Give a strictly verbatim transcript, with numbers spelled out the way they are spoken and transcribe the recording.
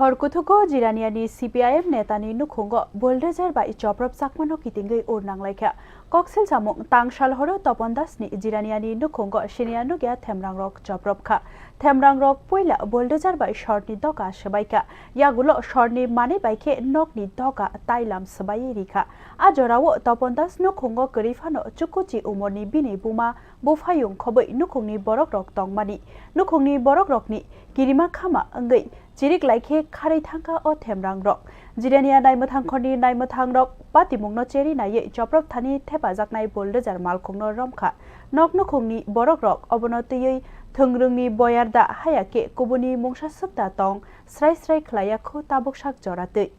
Hor kuthugo Jiraniani C P I M netani nukhungo bulldozer bai choprop chakmano kitingwi ur nanglaikha. Koksil samung tangsal horo Topon Dasni Jiraniani nukhungo siniya nukya themrangrok choprop kha. Themrangrok puila bulldozer bai shortni doka swbaikha. Yagulo shortni manwi bai khe nokni doka tailam swbaiwi rikha. A jorao Topon Das nukhungo kwrwi phano chukuchi umorni bini buma buphayung khobwi nukhungni borokrok tongmani. Nukhungni borokrokni kirima khama wngwi chirik lai khe kharwi thangkha o themrangrok. Jirania naimwthangkhorni naimwthangrok patimungno cheri naiwi choprop thani thepajaknai bulldozer malkhungno romkha. Nok nukhungni borokrok obono twiwi thwngrwngni boyar da haya khe kubuni mungsa swk da tong srai srai khlaiya khu tabuk sak jora twi.